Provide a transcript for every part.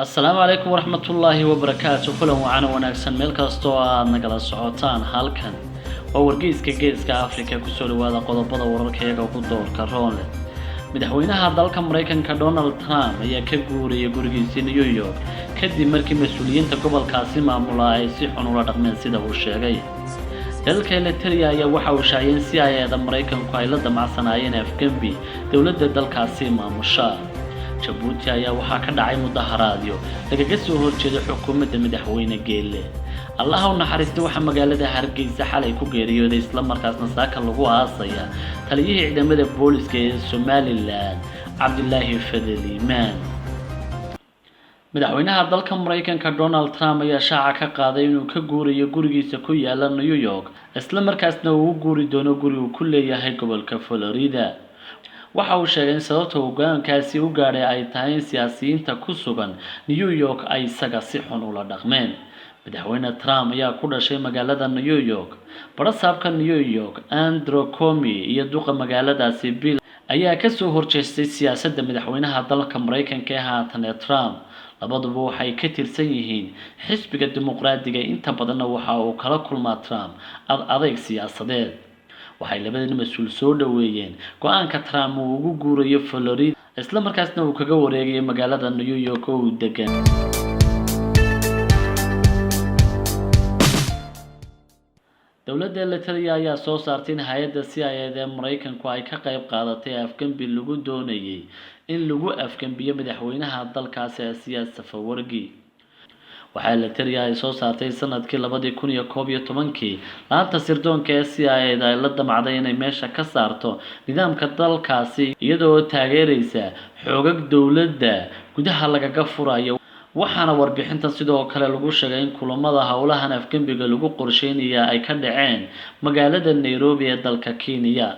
Asalaamu calaykum waraxmatullaahi wabarakaatu. Kulan wacana wanaagsan meel kasta oo aad nagala socotaan. Halkan waa wargeyska Geeska Afrika. Kusoo dhawaada qodobada wararka iyaga ku doorka roonle. Madaxweynaha dalka Maraykanka Donald Trump ayaa ka guurayay gurigiisii New York kadib markii mas-uuliyiinta gobolkaasi maamula ay si xun ula dhaqmeen, sida uu sheegay. Dalka Eliteria ayaa waxa uu shaaciyay in CIA-da Maraykanku ay la damacsanaayeen afgembi dowladda dalkaasi maamusha. Jabuuti ayaa waxaa ka dhacay mudaharaadyo lagaga soo horjeeday xukuumadda madaxweyne Geelle. Allaha u naxariistay, waxaa magaalada Hargeysa xalay ku geeriyooday, islamarkaasna saaka lagu aasaya, taliyihii ciidamada booliska ee Somaliland, Cabdilaahi Fadel Iimaan. Madaxweynaha dalka Maraykanka Donald Trump ayaa shaaca ka qaaday inuu ka guurayo gurigiisa ku yaala New York, isla markaasna uu u guuri doono guri uu ku leeyahay gobolka Florida. Waxa uu sheegay in sababta uu go-aankaasi u gaadhay ay tahay in siyaasiyiinta ku sugan New York ay isaga si xun ula dhaqmeen. Madaxweyne Trump ayaa ku dhashay magaalada New York. Barasaabka New York Andrew Cuomo iyo duqa magaaladaasi Bill ayaa kasoo horjeestay siyaasadda madaxweynaha dalka Maraykanka ee haatan ee Trump. Labaduba waxay ka tirsan yihiin xisbiga Dimuqraadiga, inta badanna waxa uu kala kulmaa Trump ad adeyg siyaasadeed. Waxay labadan mas-uul soo dhaweeyeen go-aanka Trump uu ugu guurayo Florida, isla markaasna uu kaga wareegayo magaalada New York oo uu degan. Dowladda Eliteria ayaa soo saartay in hay-adda CIA ee Maraykanku ay ka qayb qaadatay afgembi lagu doonayay in lagu afgembiyo madaxweynaha dalkaasi Asiyaas Safawargi. Waxaa Eliteria ay soo saartay sanadkii 2011-kii laanta sirdoonka ee CIA da ay la damacday inay meesha ka saarto nidaamka dalkaasi, iyadoo taageeraysa xoogag dowladda gudaha lagaga furayo. Waxaana warbixintan sidoo kale lagu sheegay in kulamada howlahan afgembiga lagu qorsheynaya ay ka dhaceen magaalada Nairobi ee dalka Kenya,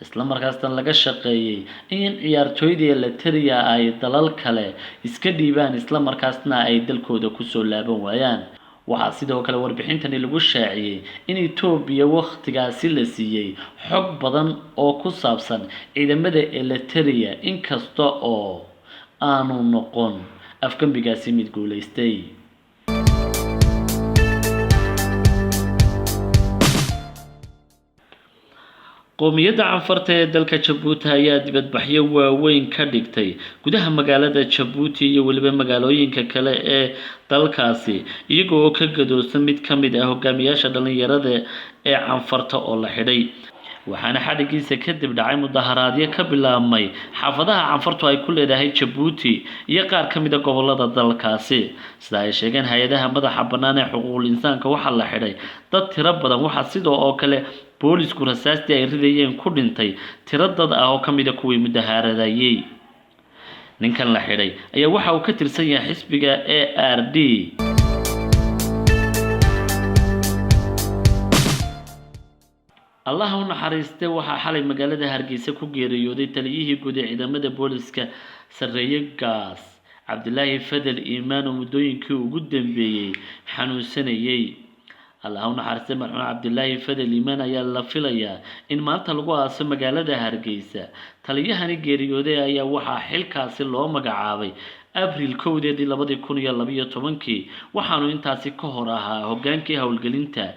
isla markaasna laga shaqeeyay in ciyaartooyda Eliteria ay dalal kale iska dhiibaan, isla markaasna ay dalkooda kusoo laaban waayaan. Waxaa sidoo kale warbixintani lagu shaaciyey in Etoobiya wakhtigaasi la siiyey xog badan oo ku saabsan ciidamada Eliteria, inkasta oo aanu noqon afgembigaasi mid guulaystay. Qowmiyadda Canfarta ee dalka Jabuuti ayaa dibadbaxyo waaweyn ka dhigtay gudaha magaalada Jabuuti iyo weliba magaalooyinka kale ee dalkaasi, iyaga oo ka gadoosan mid ka mid ah hogaamiyaasha dhalinyarada ee Canfarta oo la xidhay. Waxaana xadhigiisa kadib dhacay mudaharaadyo ka bilaabmay xaafadaha Canfartu ay ku leedahay Jabuuti iyo qaar ka mid a gobolada dalkaasi. Sida ay sheegeen hay-adaha madaxa bannaan ee xuquuqul insaanka, waxaa la xidhay dad tiro badan. Waxaa sidoo oo kale boolisku rasaastii ay ridayeen ku dhintay tiro dad ah oo ka mid a kuwii mudahaaradayey. Ninkan la xidhay ayaa waxa uu ka tirsan yahay xisbiga ARD. Allaha u naxariistay, waxaa xalay magaalada Hargeysa ku geeriyooday taliyihii guud ee ciidamada booliska, sarreeye gaas Cabdilaahi Fadel Iimaan, oo muddooyinkii ugu dambeeyey xanuunsanayay. Allaha u naxariistay, marxuum Cabdilaahi Fadel Iimaan ayaa la filayaa in maanta lagu aaso magaalada Hargeysa. Taliyahani geeriyooday ayaa waxaa xilkaasi loo magacaabay Abriil 1-deedii 2012-kii, waxaanu intaasi ka hor ahaa hogaankii howlgelinta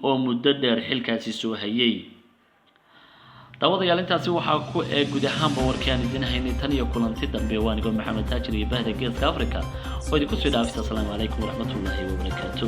oo muddo dheer xilkaasi soo hayay. Daawadayaal, intaasi waxaa ku eeg guud ahaanba warkii aan idin haynay. Tan iyo kulanti dambe, waa anigoo Maxamed Taajir iyo bahda Geeska Africa oo idinku sii dhaafisa. Asalaamu calaykum waraxmatullaahi wabarakaatu.